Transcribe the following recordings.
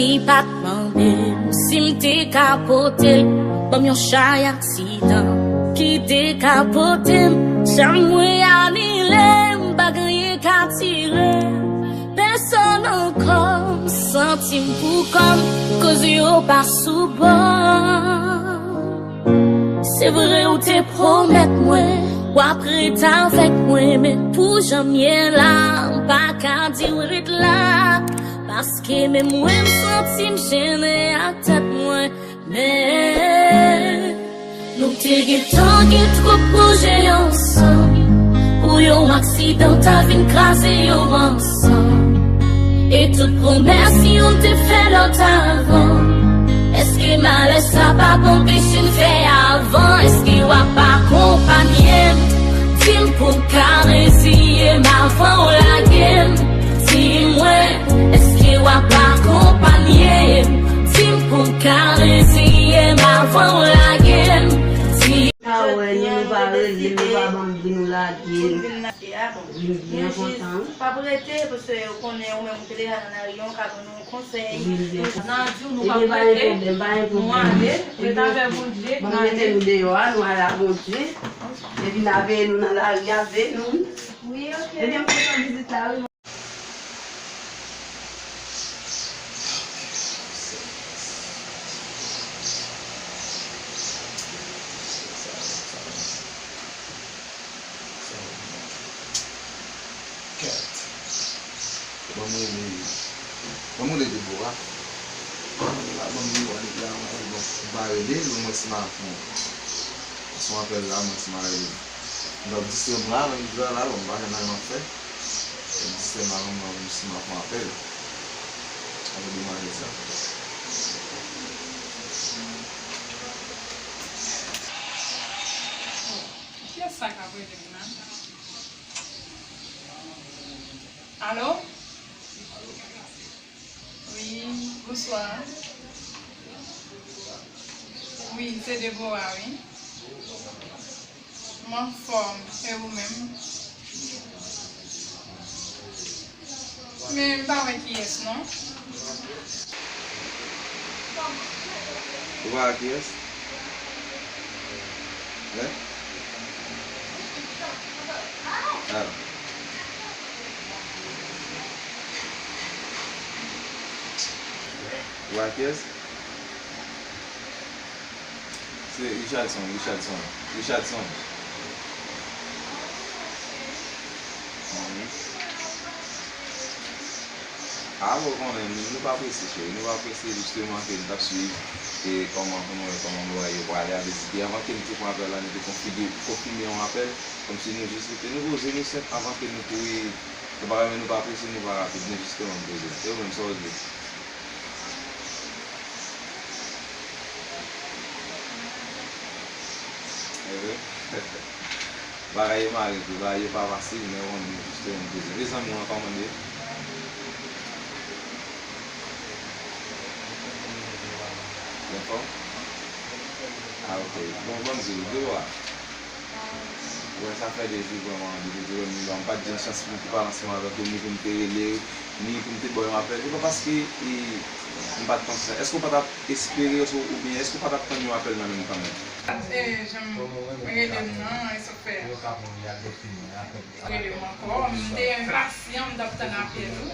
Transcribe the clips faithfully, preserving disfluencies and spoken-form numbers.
Li pa t mande m si m te ka pote l. Ban m yon chay aksidan ki te ka pote m. Chanm mwen anile, m pa genyen ka tire. Pèsonn ankò, m santi m pou kò m, koz yo pa sou bò. Se vre ou te pwomèt mwen w ap ret avèk mwen, men pou jan m ye la, m pa ka di w ret la. Paske menm mwen m santi m jennen ak tèt mwen. Men nou te gentan gen twòp pwojè ansanm. Pou yon aksidan ta vin kraze yo ansanm. E tout pwomès yo n te fè lòt avan. Èske malè sa p ap anpeche n fè avan? Èske w ap akonpanye m? Di m pou m ka reziye m avan w lage m. Di mwen, èske w ap akonpanye m? Di m pou m ka reziye m avan w lage m. Di. Pa wè, ni nou pa rele, nou pa ban m di nou lage. Vin byen kontan. Pa prete, paske ou konnen ou menm ou te deja nan lari an, ou ka ban nou yon konsèy. Vin byen kontan. Nan di w nou pa prete, nou ale, ret avè Bondye, n ale. Ban m mete nou deyò a, nou ale a Bondye. Epi n a veye nou nan lari a, veye nou. Wi, ok. Ebyen, m kontan vizit la, wi. Kèt. Ban m rele, ban m rele Debora. Ban m rele Debora, li la, mwen, bon, m pa rele l, omwen si m a fon. Si m apèl la, mwen si m a rele. M t ap di se m la, men m di la, la, bon, m pa janm anyen m ap fè. M di se m la, mwen, mwen, si m a fon apèl. Ann demare sa. Kiyès sa k ap rele m la? Alo? Wi, bonswa. Wi, se Debora, wi. M anfòm, e ou menm? Men m pa wè kiyès non. Ou pa wè kiyès? Hein? Ah. Ou pa wè kiyès? Se Richardson, Richardson, Richardson. Mhm. A, bon, konnen, nou, nou pa prese, cheri, nou pa prese, jisteman, ke nou t ap swiv, e kòman, pou nou wè kòman bagay yo prale a vizite. Avan ke nou te pran apèl la, nou te konfige-, konfime yon apèl, kòmsi nou jis rete, nou poze, nou senp, avan ke nou kouri, nou pa, men nou pa prese, nou pa rapid, nou jisteman poze. E ou menm, sa w di? Bagay yo mare vre, bagay yo pa fasil, men bon, nou jis fè yon plezi. Mezanmi, w an kòmande? Byen fò? Ah, ok. Bon, ban m di w, Debora. Wè, sa fè plezi vrèman, depi te wè m, m pa t jwenn chans pou m te pale ansanm avèk ou, ni pou m te rele, ni pou m te ba w yon apèl. Se pa paske, e, m pa t panse sa. Èske w pa t ap espere, oubyen èske w pa t ap tann yon apèl nan men m kanmenm? E, jan m rele m nan, e sa k fè. Rele m ankò. M te enpasyan, m t ap tann apèl ou. Mhm.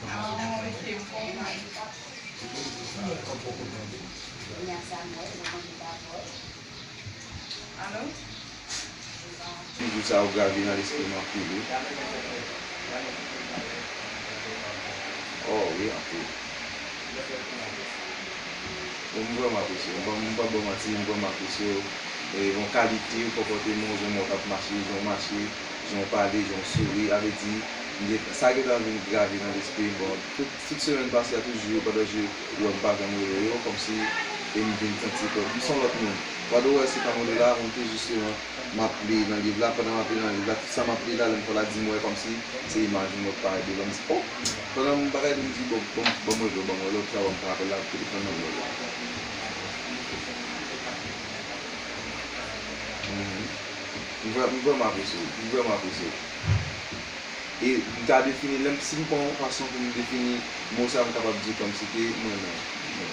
Ah, ok, m konprann. Alo? Jou sa yo grave nan lespri m anpil, wi. Oh, wi, anpil. Bon, m vrèman apresye w. M pa, m pa ba w manti, m vrèman apresye w. E, bon, kalite w, konpòteman w, jan w ap mache, jan w mache, jan w pale, jan w souri, sa vle di, m gen, sa gentan vin grave nan lespri m. Bon, tout, tout semèn pase a, tout jou yo, pandan je yo, m pa janm rele yo, kòmsi, e m vin santi ke m se yon lòt moun. Pandan w wè se tan mwen la, mwen te jisteman, m ap li nan liv la, pandan m ap li nan liv la, tout sa m ap li la, lè m fè l la, di m wè kòmsi se imaj yon lòt parèt devan m. M di, oh! Pandan m bagay, m di, bon, bon, bon, mwen, bon, mwen, lòt sa, bon, m pran apèl la, telefòn nan mwen la. Vrè- M vrèman apresye w. M vrèman apresye w. E m ka defini, lè m, si m pran yon fason pou m defini mo sa, m kapab di kòmsi ke m renmen w.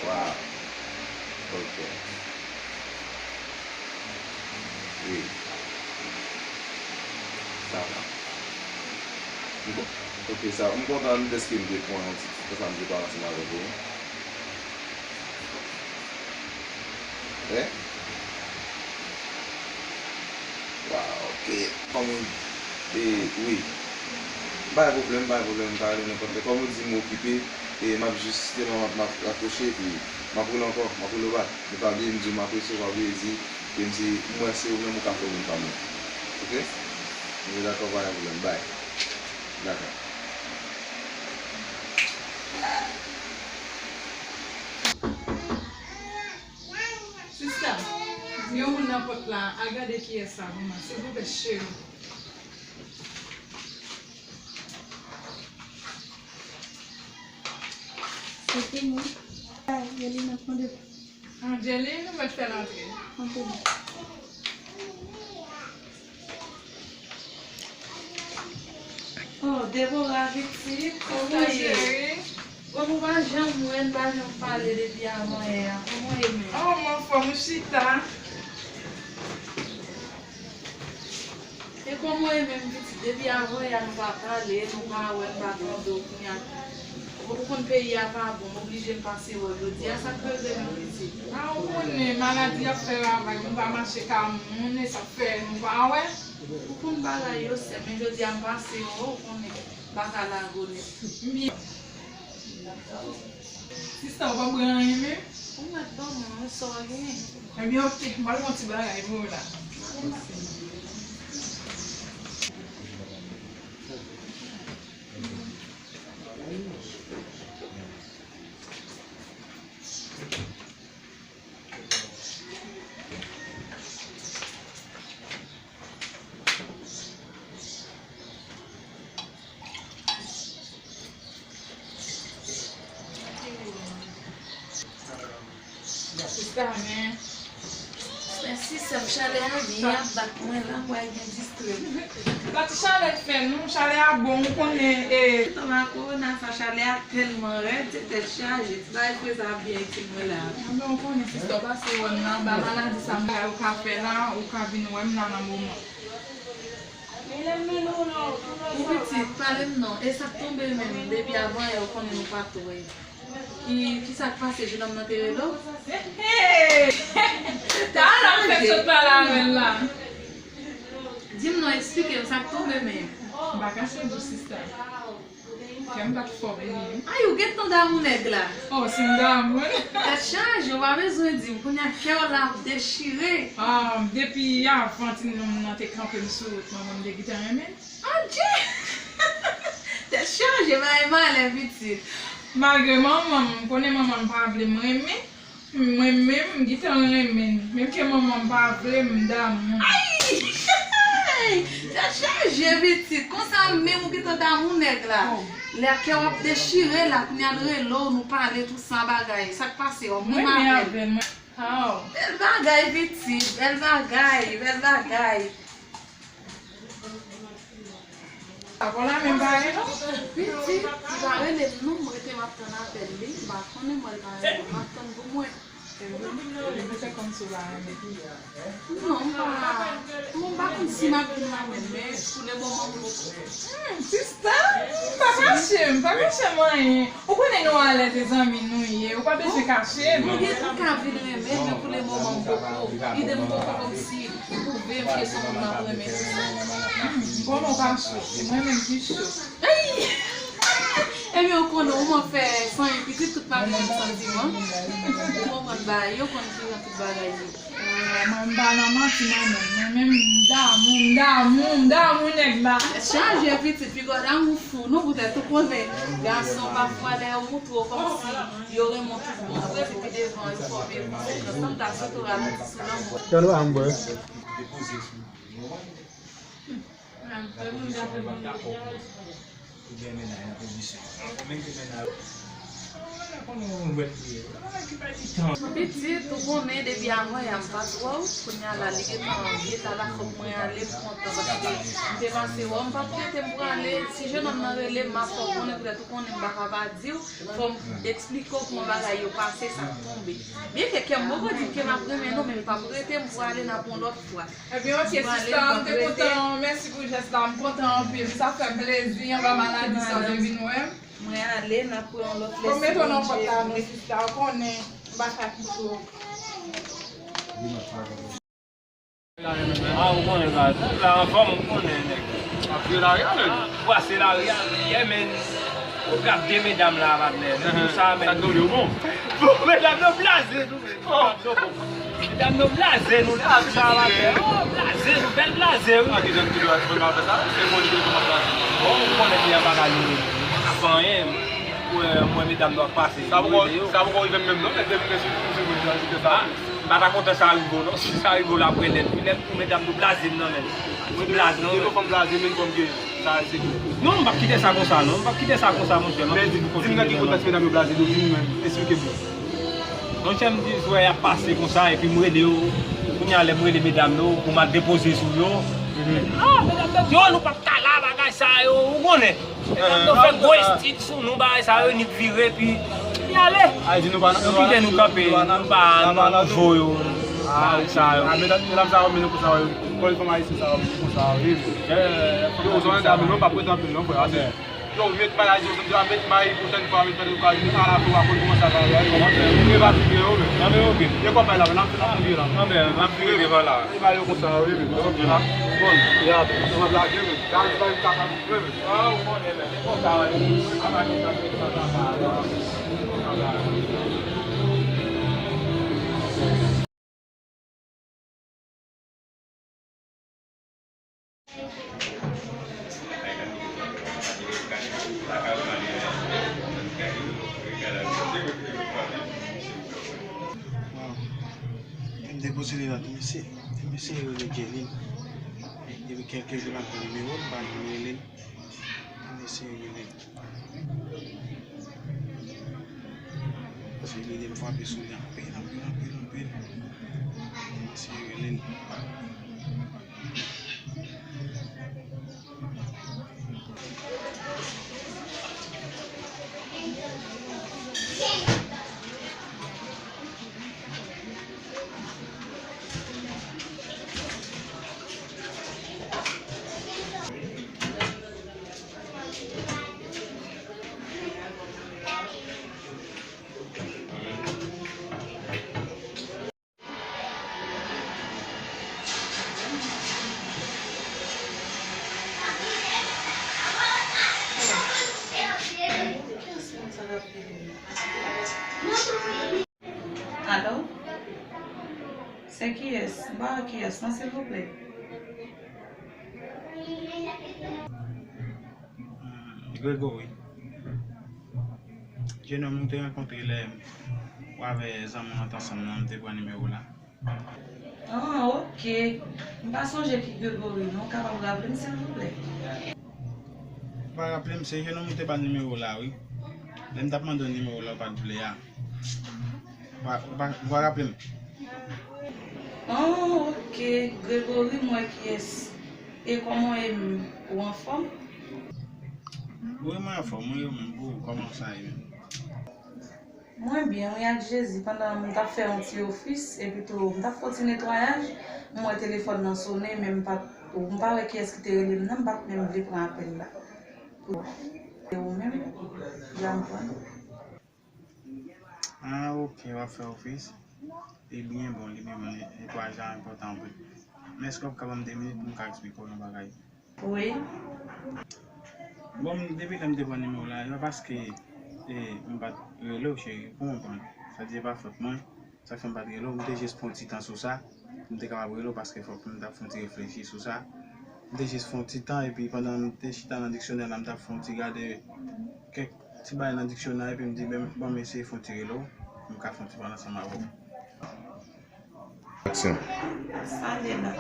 Wow. Ok. Wi. Sa va. M kon- Ok, sa, m kontan dèske m te pran yon ti, konsa m te pale ansanm avèk ou. Wi. Waw, ok. Kòm ou, e, wi. Pa gen pwoblèm, pa gen pwoblèm, m ka rele nenpòt lè. Kòm ou di m okipe, e m ap jis, m ap, m ap rakwoche, epi m ap rele ankò, m ap rele w bak. Men pa bliye m di w m apresye w, pa bliye di, e m di, m wè se ou menm ou ka fè moun pa m nan. Ok? Nou dakò, pa gen pwoblèm, bay. Dakò. Sista, gen yon moun nan pòt la, al gade kiyès sa pou mwen, silvouplè, cheri. Se ki moun? Angeline ap mande. Angeline, ou mèt fè l antre. Angeline. Oh, Deborah, pitit, kòman w ye? Kòman w ye, cheri? Bon, nou pa janm wè, n pa janm pale depi avan yè a. Kòman w ye menm? Oh, m anfòm, ou chita. E kòman w ye menm, pitit? Depi avan yè a, nou pa pale, nou pa wè, n pa tande w kounye a. Ou konn peyi a pa bon, m oblije m pase wè w jodi a, sa k rive menm, pitit? A, ou konnen, maladi ap fè ravaj, nou pa mache ka moun, e sa k fè nou pa wè. Ou konn bagay yo sèl, men jodi a m pase wè w, ou konnen, m pa ka lage w nèt. M byen. Sista, ou pa bwè anyen menm? Ou mèt ban mwen, sa w genyen? Ebyen, ok, m al pran ti bagay pou ou la. Sista, men. Mèsi, sè m, chalè a byen ap bat mwen la, m pral gen distrè. Pati chalè k fè nou, chalè a bon, ou konnen, e. Tonton, kowona sa, chalè a tèlman rèd, se tèt chaje. Ti bagay fre sa ap byen itil mwen la. Anben, ou konnen, sista, w pase wè m nan, anba maladi sa, m bagay ou ka fè la, ou ka vin wè m la nan moman. Mon pitit, pale m non. E sa k tonbe menm, depi avan yè ou konnen nou pa t wè. Ki, kisa k pase, jenòm nan te rele w? Hey! Talè m fèk sot pale avè l la. Di m non, eksplike m sa k tonbe menm. M pa kache di w, sista. Kè m pa t fò pou li. Ay, ou gentan damou nèg la. Oh, si m damou l. Tèt chaje, ou pa bezwen di m. Kounye a kè w la ap dechire. Ah, depi avan ti nonm nan te kanpe m sou wout, manman m te gentan renmen l. Adje! Tèt chaje, bagay malè, pitit. Malgre manman m, m konnen manman m pa vle m renmen. Mwen menm, m gentan renmen l. Menm ke manman m pa vle m, m damou. Ay! Tèt chaje, pitit. Konsa menm ou gentan damou nèg la. Oh. Lè kè w ap dechire la, kounye a l rele w, nou pale, tout sa bagay. Sa k pase, w ap renmen avè l. Bèl bagay, pitit. Bèl bagay, bèl bagay. Sa pa la menm bagay non. Pitit, li pa rele m non, m rete m ap tann apèl li, m pa konnen mwen li pa rele m, m ap tann pou mwen. Li fè kòmsi w pa renmen. Non, m pa, bon, m pa konn si m ap vin la menm, men pou le moman m poko. Hmm, sista, pa kache m, pa kache m anyen. Ou konnen nou alèz, se zanmi nou ye, ou pa bezwen kache m. Mwen gen, m ka vin renmen l, men pou le moman m poko. Ide m poko kòmsi pwouve m ke se yon moun m ap renmen. Bon, non, pa cho. Mwen menm ki cho. Ay! Ebyen, ou konnen, ou man fè san yon pitit, tout pa vin santiman. Ou konprann bagay yo, konn kijan tout bagay ye. Ah, mwen m pa nan manti non, mwen menm m damou, m damou, m damou nèg la. Chaje pitit, piga w damou fou, non, poutèt ou konnen gason pafwa lè yo moutre w kòmsi yo renmen w tout bon vre, epi pi devan yo fòme konsekans lan, m ta swete w ralanti sou lanmou. Tèl ou anbre. Mwen menm dakò pou, pou gen mennaj nan pozisyon. Mwen menm ke mennaj. Kòman yon lwèt li ye? Bagay ki bay li tan. Pitit, ou konnen depi avan yè m pa t wè w, kounye a la li gentan vye ta la, fòk mwen ale, m kontan paske m te panse wè w, m p ap rete, m prale. Si jennonm nan rele m, m ap fè w konnen, poutèt ou konnen m pa ka pa di w, fò m eksplike w kòman bagay yo pase, sa tonbe. Byenke kè m poko di m ke m ap renmen nou, men m p ap rete, m prale, n ap yon lòt fwa. Ebyen, oke, sista, m te kontan, mèsi pou jès la, m kontan anpil, sa fè plezi, anba maladi sa w te vin wè m. Mwen ale, n ap pran yon lòt lè. Bon, mete w nan pòt la non, sista, ou konnen m pa ka kite w. Ah, ou konnen sa, tout la anfòm, ou konnen, nèg. Ap jwe lari a, men. Ah, ou pase lari a, yeah, men. Ou gade medam la, patnè, men. Pou sa, men. Sa tonbe, bon. Bon, medam yo blaze nou, men. Oh. Medam yo blaze nou, nèg, pou sa, patnè. Oh, blaze nou, bèl blaze, wi. Ah, ki jan ki dwa fè sa? Se bon, li te kòmanse blaze. Bon, ou konnen ki an bagay nou, nou pa ka fè anyen. Mwen, mwen, medam yo ap pase. Sa poko, sa poko rive m menm non, men depi mwen sou, sou moun sa, se sa. Ah, m pa ta kontan sa rive w non. Si sa rive w la, apre lè, lè pou medam yo blaze m nan, men. Mwen, blaze non, depi yon fanm blaze m, men kòm ke sa, se tou. Non, m p ap kite sa konsa, non. M p ap kite sa konsa, monchè. M ap toujou kontinye. Men di m nan ki kontèks medam yo blaze nou, di m menm, eksplike m. Monchè, m di, wè, y ap pase konsa, epi m rele yo. Kounye a, lè m rele medam yo, pou m al depoze sou yo. Ah, medam yo di, oh, nou p ap ka la, bagay sa yo, ou konnen. Medam yo fè gwo estit sou nou, bagay sa yo, nik vire, epi, epi ale. Yo kite nou kanpe, nou pa, nou pa nan vo yo, bagay sa yo. Ah, medam, medam sa yo, men nou konsa, wi. Kòl fanm ayisyen sa yo, men nou konsa, wi. Yo, sa yo, men nou pa prete anpil, non, frè. Yo, met bagay yo, met may pwochèn fwa, met bagay yo, met ala fwa, konn kòman sa va, yo, yo, yo, yo, yo, yo, yo, yo, yo, kòb la, men n ap, n ap fouye la. Anben, n ap fouye devan la. Li ba yo konsa, wi, men. Bon, ya, n ap lage, men. Gade, bay kaka, wi, men. Ah, ou konnen, men. Se konsa, wi. A pa konsa, se konsa, sa, sa, sa. Waw. M te poze li lòt mesye. Mesye yo rele Jelin. Depi kèlke jou m ap pran nimewo l, m pa janm rele l. Mesye yo rele l. Paske li, li frape sou li anpil, anpil, anpil, anpil. Mesye yo rele l. Alo? Se kiyès? M pa wè kiyès non, silvouplè. Gregory. Jenòm ou te rankontre lè ou avè zanmi w nan tan ansanm nan, m te pran nimewo w la. Ah, ok. M pa sonje ki Gregory non. Ou kapab raple m, silvouplè? Ou pa raple m, se jenòm ou te ba nimewo w la, wi. Lè m t ap mande w nimewo w la, ou pa t vle a. Ou pa, ou pa, ou pa raple m? Ah, ok. Gregory, m wè kiyès. E kòman w ye menm? Ou anfòm? Wi, mwen anfòm, wi, ou menm, pou ou, kòman sa ye menm? Mwen byen, wi, ak Jezi. Pandan m t ap fè yon ti ofis, epi tou, m t ap fè yon ti netwayaj, m wè telefòn nan sonnen, men m pa t, m pa wè kiyès ki te rele m nan, m pa t menm vle pran apèl la. Pou, e ou menm, jan m pran. Ah, ok, w ap fè ofis. Ebyen, bon, li menm, netwayaj la enpòtan anpil. Men èske w ap ka ban m de minit pou m ka eksplike w yon bagay? Wi. Bon, depi lè m te pran nimewo w la, e pa paske, e, m pa t rele w, cheri, ou konprann. Sa di, e pa fòt mwen, sa fè m pa t rele w, m te jis pran ti tan sou sa, pou m te kapab rele w, paske fòk m t ap fè yon ti reflechi sou sa. M te jis fè yon ti tan, epi pandan m te chita nan diksyonè la, m t ap fè yon ti gade kèk ti bagay nan diksyonè, epi m di, "Ben, ban m eseye fè yon ti rele w, pou m ka fè yon ti pale ansanm avè w." Aksyon. Sa li la.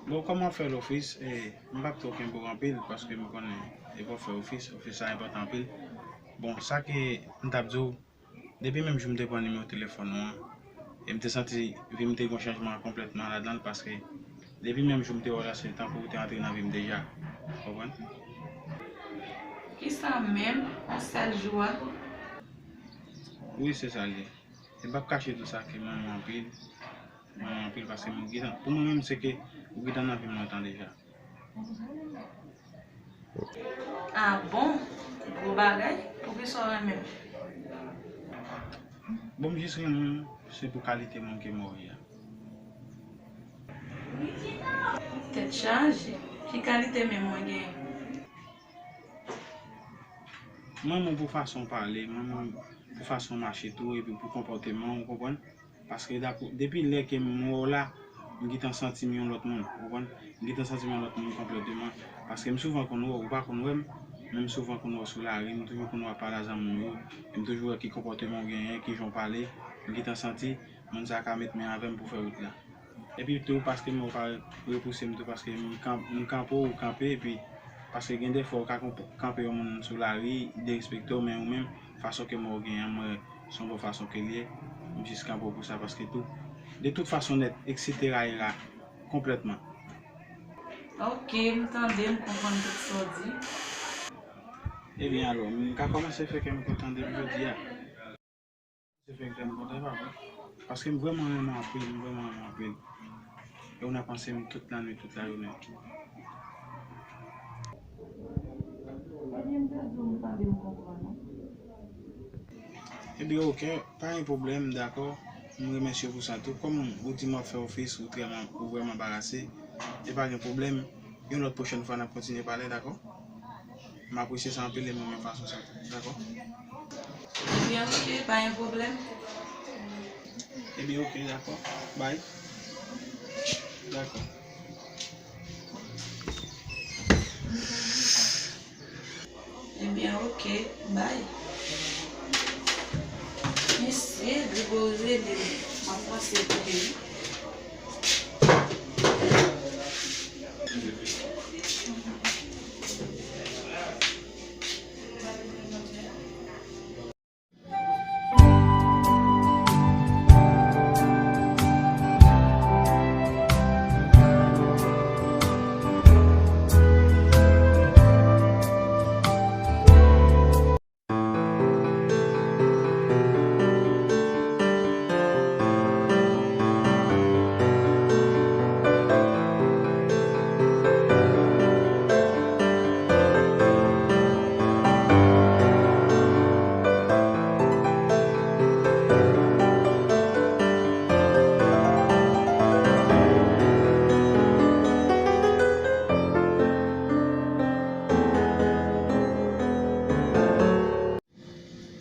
Bon, kòman w ap fè l ofis? E, m p ap twò kenbe w anpil, paske m konnen e pou w fè ofis, ofis la enpòtan anpil. Bon, sa ke m t ap di w, depi menm jou m te pran nimewo telefòn ou an, e m te santi vi m te gen yon chanjman konplètman ladan l, paske depi menm jou m te wè w la, se tankou w te antre nan vi m deja. Ou konprann? Kisa menm? Yon sèl jou a? Wi, se sa l ye. E m p ap kache tou sa ke m renmen w anpil. M renmen w anpil paske m gentan, pou mwen menm, se ke ou gentan nan vi m lontan deja. Ah bon? Bon bagay. Poukisa w renmen m? Bon, m jis renmen w, se pou kalite moun ke m wè w ye a. Tèt chaje. Ki kalite menm mwen genyen? M renmen w pou fason w pale, m renmen w pou fason w mache tou, epi pou konpòteman w, ou konprann? Paske dap-, depi lè ke m wè w la, m gentan santi m yon lòt moun, ou konprann? M gentan santi m yon lòt moun konplèteman. Paske m souvan konn wè w, ou pa konn wè m, men m souvan konn wè w sou lari, m toujou konn wè w ap pale a zanmi w yo, e m toujou wè ki konpòteman w genyen, ki jan w pale, m gentan santi moun sa a ka met men avè m pou fè wout la. Epi tou, paske m wè w pa repouse m tou, paske m kan-, m kanpe w, ou kanpe, epi paske gen de fwa w ka konp-, kanpe yon moun sou lari, derespekte w, men ou menm, fason ke m wè w genyen an, m wè se yon bon fason ke l ye, m jis kanpe w pou sa, paske tou, de tout fason nèt, et cetera, et cetera, konplètman. Ok, m tande, m konprann tout sa w di. Ebyen alò, m ka kòmanse fè kè m kontan depi jodi a. Se fè m kontan, pa vre? Paske m vrèman renmen w anpil, m vrèman renmen w anpil. E ou nan panse m tout lannuit, tout lajounen. Ebyen, m te di w m tande, m konprann ou. Ebyen, ok, pa gen pwoblèm, dakò. M remèsye w pou sa tou. Kòm ou di m w ap fè ofis, ou vrèman, ou vrèman anbarase. E pa gen pwoblèm. Yon lòt pwochèn fwa, n ap kontinye pale, dakò? M apresye sa anpil e m renmen fason sa tou. Dakò? Ebyen, ok, pa gen pwoblèm. Ebyen, ok, dakò. Bay. Dakò. Ebyen, ok, bay. Mesye, Gregory rele m. M ap pase kote li.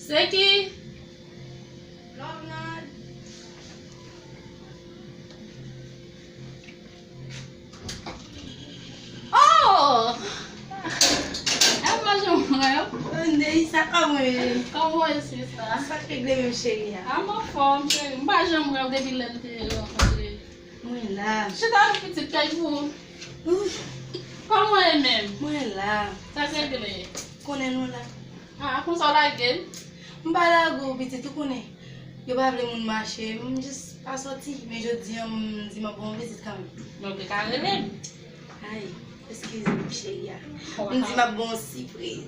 Se ki? Oh! Èm manje mwen. Neyisa, kòman w ye? Kòman w ye, sista? Sa k regle menm, cheri a? A, m anfòm, cheri. M pa janm wè w depi lè n te rankontre. Mwen la. Chita non, pitit, kay pou ou. Ouf. Kòman w ye menm? Mwen la. Sa k regle? Konnen nou la. Ah, konsa w lage m? M pa lage w, pitit, ou konnen. Yo pa vle moun mache, m jis pa sòti. Men jodi a, m di m ap ba w yon vizit kanmenm. Men w te ka rele m. Ay, eskize m, cheri a. M di m ap ba w yon sipriz.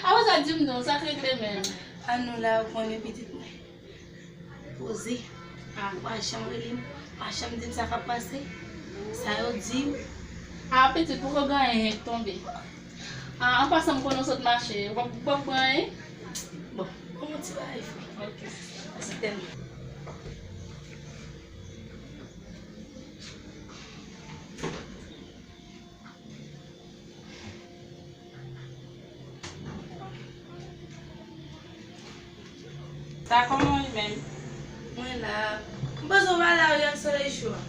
Apre sa, di m non, sa k regle menm? An nou la, ou konnen, pitit mwen. Poze. Ah, ou pa janm rele m, ou pa janm di m sa k ap pase. Sa yo di w. Ah, pitit, poko gen anyen k tonbe. Ah, an pasan, m konnen w sot mache. W p ap, w p ap gen anyen? Bon, ban m yon ti bagay fre. Ok. Mèsi tèlman. Sa kòman w ye menm? Mwen la. M panse w pa la wi ak solèy cho a.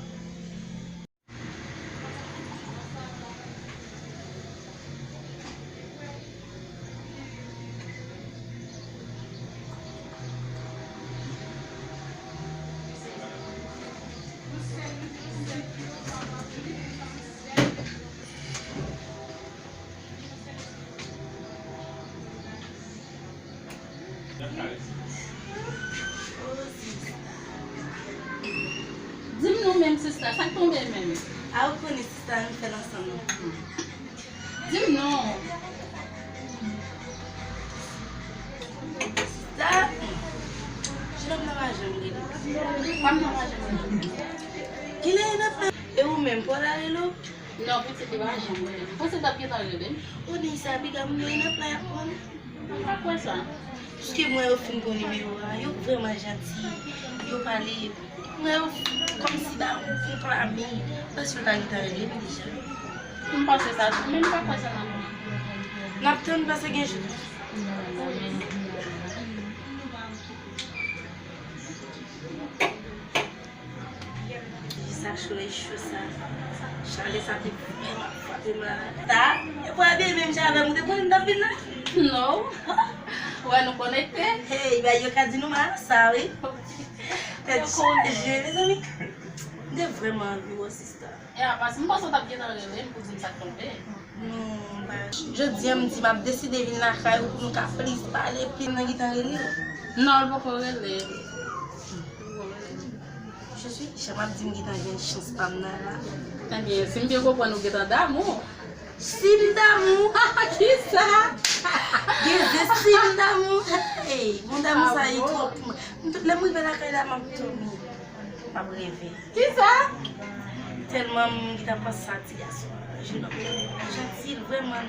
Sista, sa k tonbe menm? A, ou konnen sista, ann fè l ansanm non. Di m non. Sista, jenòm nan pa janm rele. Kòm nan pa janm rele. Kilè e n ap fè? E ou menm, pa w rele l? Non, pitit li pa janm rele m. Panse l t ap gentan rele m. O, nèg sa piga moun yo e n ap la y ap pran. M pa kwè sa. Piske mwen yo fin pran nimewo a, yo vrèman janti, yo pale, mwen yo kòmsi ba yon konplami, paske yo ta gentan rele m deja. M panse sa tou, men m pa kwè sa nan mwen. N ap tann paske gen jou. Sa cho e cho sa. Chalè sa te vrèman frape m la. Ta, e pou a byen menm jan avè m, ou te konnen m t ap vin la? Non. Wè nou konekte. Hey, bay yo ka di nou mal sa, wi. Tèt chaje, mezanmi. M te vrèman anvi wè sista. E apa, si m panse w t ap gentan rele m pou di m sa k tonbe. Non, ba. Jodi a m di m ap deside vin lakay ou pou nou ka plis pale, epi m nan gentan rele w. Non, l poko rele. Li poko rele. Jezi, jan m ap di m gentan jwenn chans pa m nan la. Ebyen, si m byen konprann, ou gentan damou. Si m damou? Kisa? Jezi, si m damou? Hey, bon damou sa e twòp pou mwen. M tou, lè m rive lakay la, m ap dòmi. M ap reve. Kisa? Tèlman m gentan panse sa ti gason an, jenòm. Janti, l vrèman.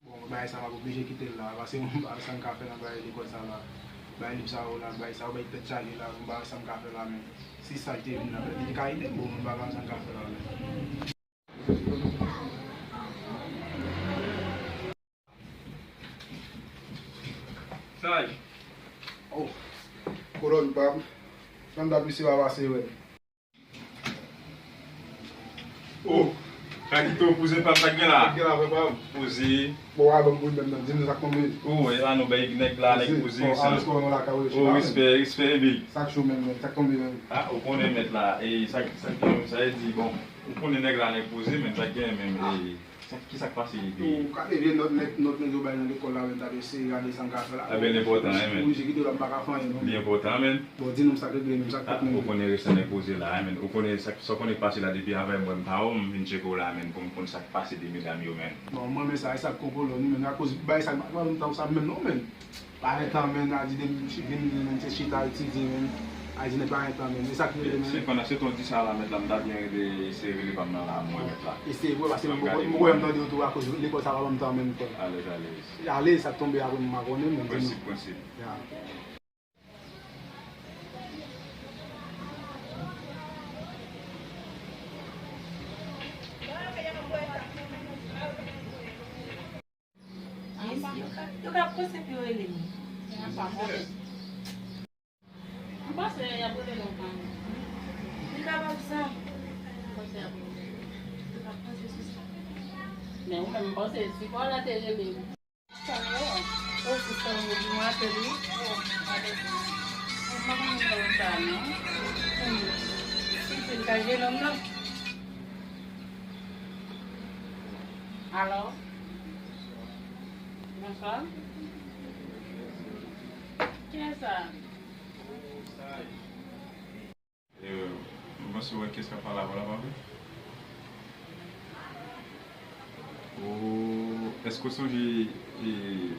Bon, bagay sa m ap oblije kite l la, paske m pa wè sa m ka fè nan bagay lekòl sa la. Bagay liv sa yo la, bagay sa yo bay tèt chaje la, m pa wè sa m ka fè la, men si Saj te vin la, li te ka ede m, bon, m pa wè sa m ka fè la, men. Saj. Oh, kolòn pa m. Fanm daplisye pa pase wè. Oh, Kakito, kouzen pa m, sa k gen la? Sa k gen la, frè pa m? Poze. Bon, w a ban m pou li menm nan, di m sa k tonbe. Oh, e la nou bay nèg la, nèg poze, sa. Alèz kò nou la, ka wè chita. Oh, respè, respè, big. Sa k cho menm, menm, sa k tonbe menm? Ah, ou konnen mèt la, e sa, sa k gen menm, sa e di, bon, ou konnen nèg la, nèg poze, menm, sa k gen menm, e. Sa, kisa k pase, epi? Ou ka leve nòt nèg, nòt nèg yo bay nan lekòl la, men m t ap eseye gade sa m ka fè la. Sa byen enpòtan, wi, men. Oblije kite w la, m pa ka fè anyen, non. Byen enpòtan, men. Bon, di nou sa k regle menm, sa k fèt menm. Ou konnen reste nèg poze la, men. Ou konnen sa, sa w konnen k pase la depi avè mwen, m pa wè w, m vin tcheke w la, men, pou m konn sa k pase de medam yo, men. Non, mwen, men sa, e sa k konplo nou, men, akoz bay sa, m pa wè m tankou sa menm, non, men. Pa gen tan, men, a di de m vin, men, se chita etidye, men. A di nèt pa gen tan, men. E sa k rele, men. Se pandan se tan w di sa la, mèt la, m ta byen rele, eseye rele pa m nan la, mwen, mèt la. Eseye, wi, paske m poko, m poko janm tande w tou, akoz lekòl sa pa ban m tan menm, frè. Alèz, alèz. Alèz, sa k tonbe apre m pa konnen, men, di nou. Prensip, prensip. Ya. Yes, yo ka, yo ka panse pou yo rele m. M panse y ap rele nou kanmenm. Li kapab sa. M panse y ap rele. Yo ka panse se sa. Men ou menm, m panse si Paula te rele ou. Oh, sista, ou di mwen apèl, wi. Oh, m pa konn nimewo sa, non. Hmm. Si, si, l ka jere nonm nan. Alo? Bonswa. Kiyès sa? E, m panse w wè kiyès k ap pale avè w la, pa vre? Ou, èske w sonje, e,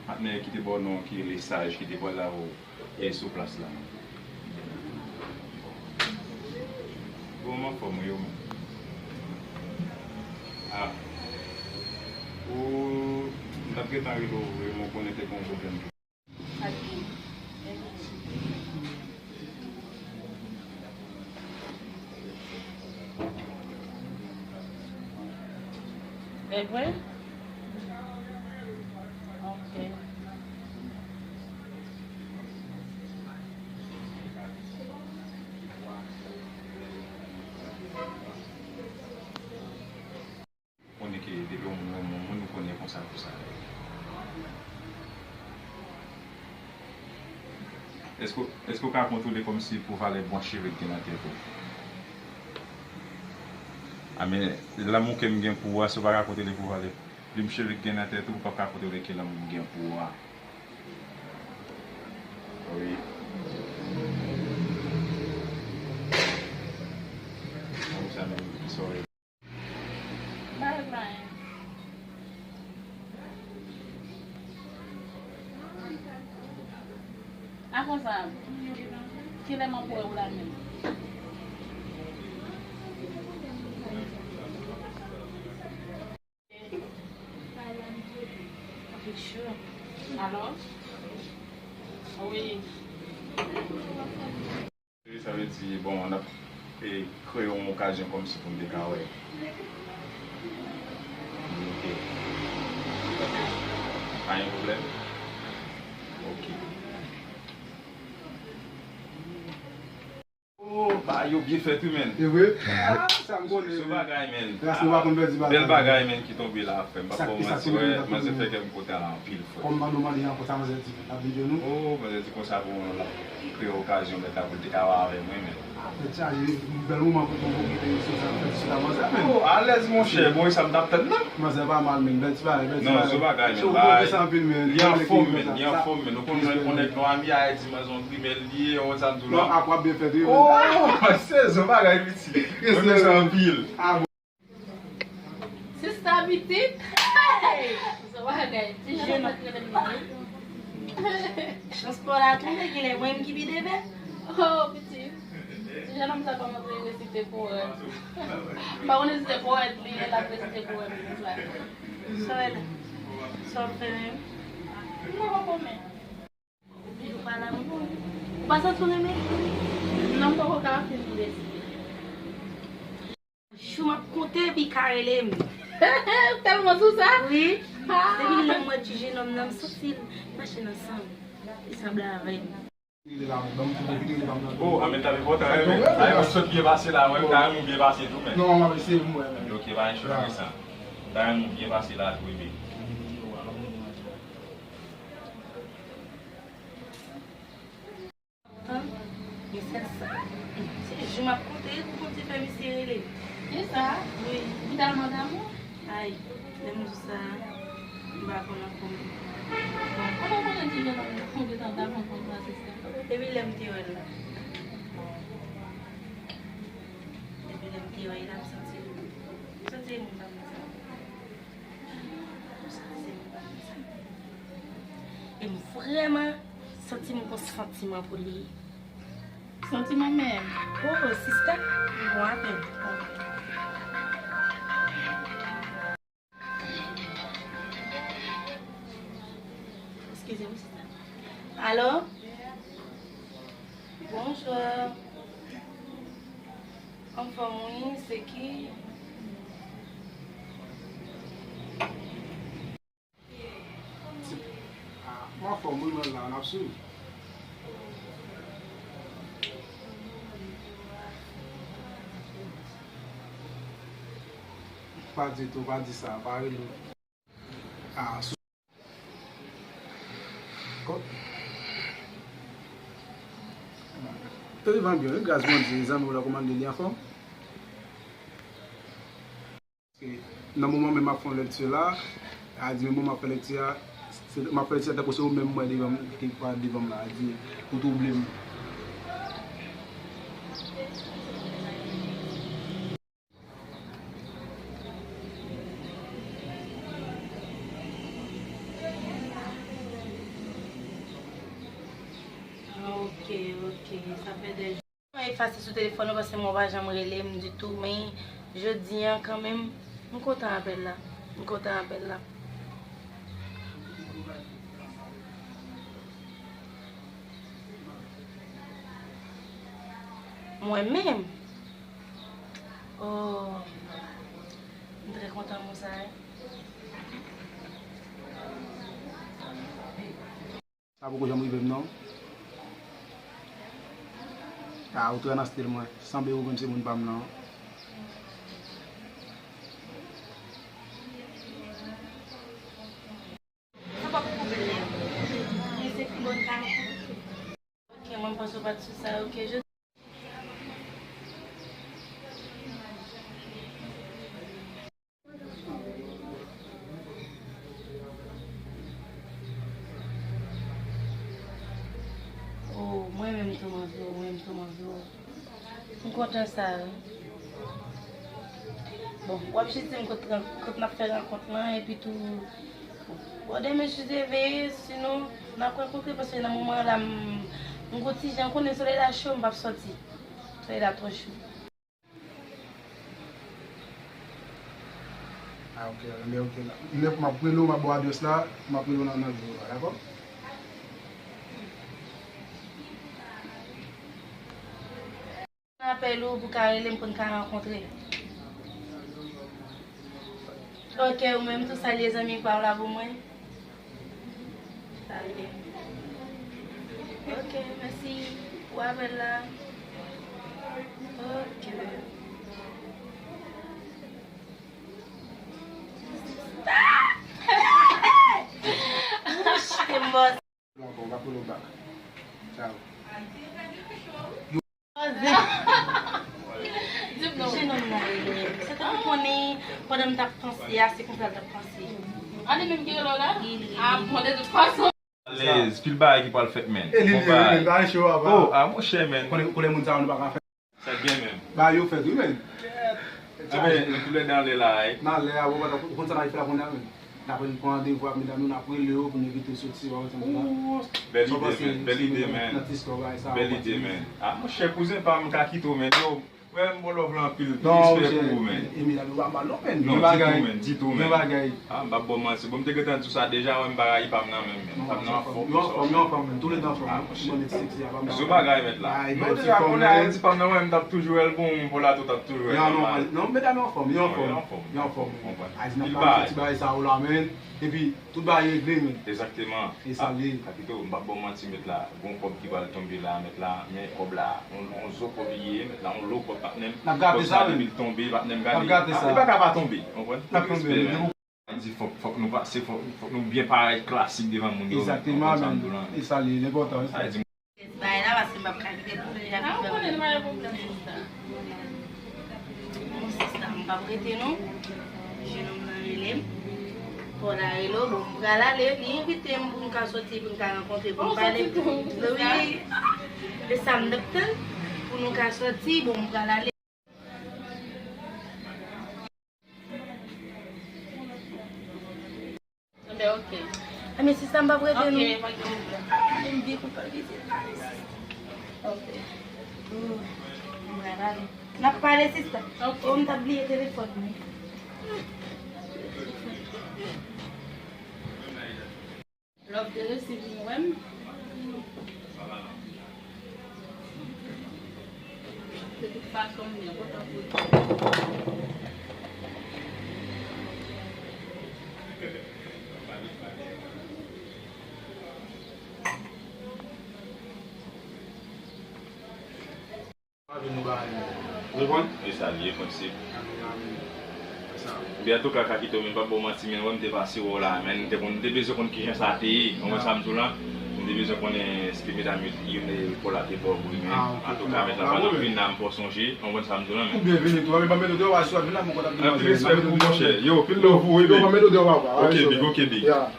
patnè ki te ba w non ki rele Saj, ki te pale avè w, e, sou plas la? Bon, m anfòm, wi, ou menm? A. Ou, m t ap gentan rele w vre, men w konnen te gen yon pwoblèm tou. E vre? Ok. Konnen ke depi yon moun renmen yon moun, ou konnen konsa pou sa. Èske, èske w ka kontwole kòmsi pou valè bwans cheve k gen nan tèt ou? A, men lanmou ke m gen pou ou a, si w pa ka kontwole pou valè plim cheve k gen nan tèt ou, ou p ap ka kontwole ki lanmou m gen pou ou a. Wi. Konsa, men, Bye bye. A konsa, kilè m ap wè w la menm? Alo? Wi. Sa vle di, bon, n ap, e, kreye yon okazyon kòmsi pou n te ka wè. Ok. Pa gen pwoblèm? Ok. Oh, ba yo byen fèt wi, men. E vre? Ah, sa m konnen. Se bagay, men. Ras nou pa konn pèdi bagay. Bèl bagay, men, ki tonbe la, frè m. M pa konn manti, wè, manzè fè kè m kontan la anpil, frè. Kòm m pa nou mande ankò sa manzè di, l ap vin jwenn nou. Oh, manzè di konsa pou l ap kreye okazyon, mèt la, pou l te ka wè avè mwen, men. Ah, tèt chaje, bèl moman pou, pou, pou kite misye sa, fè ti chita manzè, men. Oh, alèz, monchè, bon, e sa m t ap tann nan. Manzè pa mal, men, bèl ti bagay, bèl ti bagay. Non, se bagay, men. Li anfòm, men, li anfòm, men. Ou konn, ou konn nèg nwa Miami, Ayiti, manzè yon grimèl li ye, ou konn sa m di w la. Non, ap w ap byen fèt wi. Oh, se zon bagay piti. Mwen renmen sa anpil. Sista pitit. Hey! Zon bagay. Ti jenòm sa k rele m nan. Chans pa w la tonbe, genlè mwen menm ki pi devè. Oh, pitit. Ti jenòm sa kòmanse resite powèm. M pa konnen si se powèt li ye, l ap resite powèm konsa. Sa w la? Sa w ap fè menm? Mwen pa konnen. Ou pa lanmou. Ou pa santi w renmen? Non, m poko ka fin pou deside. Jou m ap konte epi ka rele m. Ou tèlman sou sa? Wi. Ah. Depi lè m wè ti jenòm nan, m santi l mache nan san m. Li sanble avè m. Oh, a men t ap enpòtan, wi, men. Ay, mwen sot byen pase la, mwen, ta renmen w byen pase tou, men. Non, m ap eseye pou mwen, men. Ok, pa gen chòt, men sa. Ta renmen w byen pase la tou, wi, men. Tan, men sèl sa, se jou m ap konte pou Bondye fè misye rele m. Kisa? Wi. Li tèlman damou? Ay, lè m di w sa, m pa konn ankò menm. Bon, kòman w konnen ti jenòm nan gentan damou konsa, sista? Depi lè m te wè l la. Depi lè m te wè l la, m santi l. M santi l moun pa konsa. M santi l moun pa konsa. E m vrèman santi m gon santiman pou li. Santiman menm. Oh, sista, m gon apèl. Eskize m, sista. Alo? Bonjou. Anfòm wi, se ki? Ah, m anfòm wi, mwen la, n ap swiv. Pa ditou, pa di sa, pa rele m. Ah, sou, kò, te vivan byen, wi, gras Bondye, zanmi w la kòman li, li anfòm? Nan moman menm m ap fè yon lèkti la, a di men moman m ap fè lèkti a, se, m ap fè lèkti a tankou se ou menm m wè devan m, ki parèt devan m la, a di ou twouble m. Ah, ok, ok, sa fè de Mwen efase sou telefòn ou paske mwen pa janm rele m ditou, men jodi a kanmenm, m kontan apèl la. M kontan apèl la. Mwen menm? Oh, m trè kontan pou sa, wi. Sa poko janm rive m non. Ah, ou trè nan stil mwen. Sanble ou menm se moun pa m nan. Sa pa poko bèl non. Men se pi bòn ka. Ok, mwen panse w pa t sou sa, ok. Je Oh, mwen menm tou manzo, mwen menm tou manzo. M kontan sa, wi. W ap jis di m kot, kot n ap fè rankont lan, epi tou, bon, demen jis veye, sinon, n ap rankontre, paske nan moman la, m, m gon ti jan, konnen solèy la cho, m p ap sòti. Solèy la twò cho. Ah, ok, enben, ok, la. Lè m ap rele w, m ap ba w adrès la, m ap rele w nan, nan jou a, dakò? Apèl ou pou ka rele m pou n ka rankontre. Ok, ou menm tou, salye zanmi pa w la pou mwen. Salye. Ok, mèsi pou apèl la. Ok. Mouch, te mò. Ankò, m ap rele w back. Ciao. Jenòm nan rele m. Se tankou konnen pandan m t ap panse a, se konsa l t ap panse. A li menm ki rele w la? Wi, li rele m. Ah, bon, de tout fason. Alèz, pil bagay ki pral fèt, men. E li, li rele m, pa cho, apa. Oh, ah, monchè, men. Konnen, konnen moun sa yo, nou pa ka fè. Sa gen menm. Ba yo fèt wi, men. Enben, nou tou lè de anlè la, wi. Nan lè a, ou konn, ou konn sa n al fè la kounye a, men. N ap pran randevou ak medam yo, n ap rele yo pou n envite yo soti, ou konprann sa m di la. Bèl ide, men. Bèl ide, men. Bèl ide, men. Ah, monchè, kouzen pa m, m ka kite w, men. Yo, frè m, bon love la anpil. Pil respè pou ou, men. E medam yo pa mal non, men. Non, ditou, men, ditou, men. Gen bagay. Ah, m p ap ba w manti. Bon, m te gentan di w sa deja, wè, m pa rayi pa m nan menm, men. Pa m nan anfòm, yo anfòm, yo anfòm, men. Tou lè de anfòm. Ah, monchè. Gwo bagay, mèt la. Yo deja konnen Ayiti pa m nan, wè, m t ap toujou wè l bon, pou la tou t ap toujou wè l mal. Non, medam yo anfòm, yo anfòm. Yo anfòm. Yo anfòm. Pil bagay. Ti bagay sa yo la, men. Epi, tout bagay regle, men. Egzakteman. E sa l ye. Kapito, m p ap ba w manti, mèt la. Gon kòb ki pral tonbe la, mèt la, men kòb la, on, on zo kòb li ye, mèt la, on lo kòb, patnè m. N ap gate sa, men. Depi l tonbe, patnè m, gade. N ap gate sa. Ah, li pa ka pa tonbe, w konprann? N ap tonbe, men. Di fòk, fòk nou pase, fòk, fòk nou byen parèt klasik devan moun yo. Egzakteman, men. E sa l ye, l enpòtan, wi. Sa vle di, bagay la, paske m p ap ka kite l pou l ap fè m. Bon, sista, m p ap rete non. Jenòm nan rele m. Paw la rele w, bon, m pral ale. Li envite m pou n ka soti, pou n ka rankontre, pou n pale. Wi. E sa m t ap tann, pou nou ka soti, bon, m pral ale. Enben, ok. Enben, sista, m p ap rete non. Ok, pa gen pwoblèm. Ah, m byen kontan vizit la, wi, sista. Ok. Oh, m pral ale. N ap pale, sista. Ok. Oh, m t ap bliye telefòn mwen. Love te resi vin wè m. De tout fason, m byen kontan pou li. Pa vin nou bagay nou. Ou konprann? E sa l ye, prensip. Amen, amen. Se sa. Ebyen, antouka, Kakito, men m p ap ba w manti, men wè m te pase wè w la, men m te konn, m te bezwen konn kijan sa te ye. Ou konprann sa m di w la? M te bezwen konnen èske medam yo, yo, yo, kò la te ba w vre, men. Ah, ok. Antouka, men sa pa nan vin la, m fè w sonje. Ou konprann sa m di w la, men. Ou byenvini tou. Mwen, pa mete w deyò, w a sou vin la, mwen konn ap vin. Anpil respè pou ou, monchè. Yo, pil love pou ou, wi, big. Pa mete w deyò, papa. Ok, big, ok, big. Yeah.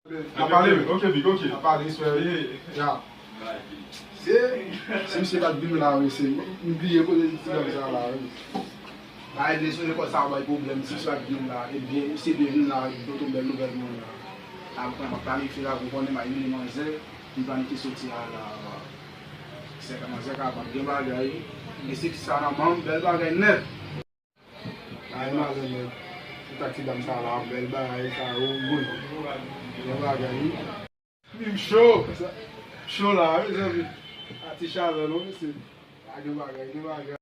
N a pale, wi. Ok, big, ok. N a pale, sè. Yeah. Yeah. Se, se misye pa t vin la, wi, se, m bliye kote ti dam sa la, wi. Bay de sou lekòl sa bay pwoblèm, si misye pa t vin la, ebyen, misye te vin la, m tonton bèl nouvèl mwen la. Apre, m ap planifye la, ou konnen, m a rele manzè, m planifye soti a la, sèk manzè kapab gen bagay, e se ki sa nan manm, bèl bagay nèt. Ay, malè, men. Tout ak ti dam sa la, bèl bagay, sa yo, bon. Bèl bagay, wi. Wi, m cho. Cho la, wi, zanmi. A ti chalè, non, mesye. Pa gen bagay, gen bagay.